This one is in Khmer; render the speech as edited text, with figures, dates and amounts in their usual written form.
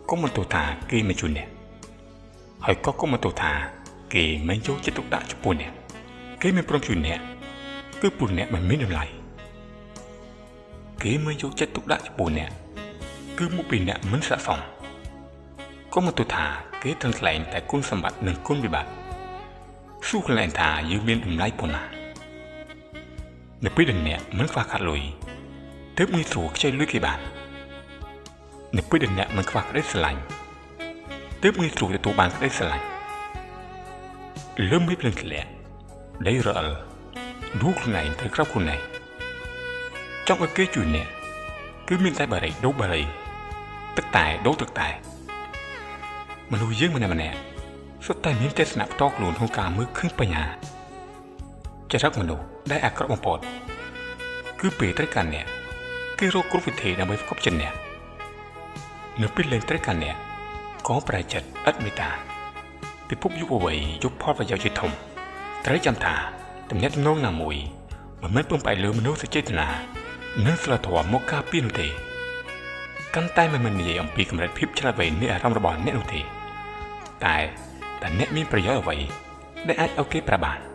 កុំបន្ទោសថាគេមិនជួយអ្នកហើយក៏កុំបន្ទោសថាគេមិនយកចិត្តទុកដាក់ចំពោះអ្នកគេមិនព្រមជួយអ្នកគឺព្រោះអ្នកមិនមានតម្លៃគេមិនយកចិត្តទុកដាក់ចំពោះអ្នកគឺមកពីអ្នកមិនស័ក្តិសមកុំបន្ទោសថាគេត្រឹមថ្លែងតែគុណសម្បត្តិនិងគុណវិបត្តិសួរខ្លួនឯងថាយើងមានតម្លៃប៉ុណ្ណានៅពេលដែលអ្នកមិនខ្វះខាតលុយទើបងាយស្រួលខ្ចីលុយគេបាននៅពេលដែលអ្នកមិនខ្វះក្តីស្រឡាញ់ទើបងាយស្រួលទទួលបានក្តីស្រឡាញ់លើមេឃភ្លៀងធ្លាក់ដីរអិលដួលខ្លួនឯងទៅក្រោបខ្លួនឯងចង់ឲ្យគេជួយអ្នកគឺមានតែបារីដូបារីទឹកតែដូទឹកតែមនុស្សយើងម្នាក់ម្នាក់សុទ្ធតែមានទស្សនៈផ្ទាល់ខ្លួនក្នុងការមើលឃើញបញ្ហាចរិតមនុស្សដែលអាក្រក់បំផុតគឺពេលត្រូវការអ្នកគេរកគ្រប់វិធីដើម្បីផ្គប់ចិត្តអ្នកនៅពេលលែងត្រូវការអ្នកក៏ប្រែចិត្តឥតមេត្តាពិភពយុវវ័យយកផលប្រយោជន៍ជាធំត្រូវចាំថាទំនាក់ទំនងណាមួយមិនមែនពឹងផ្អែកលើមនោសញ្ចេតនានិងសីលធម៌មកការពារនោះទេកាន់តែមិនមែននិយាយអំពីកម្រិតភាពឆ្លាតវៃនៃអារម្មណ៍របស់អ្នកនោះទេតែតើអ្នកមានប្រយោជន៍អ្វីដែលអាចឲ្យគេប្រើបាន។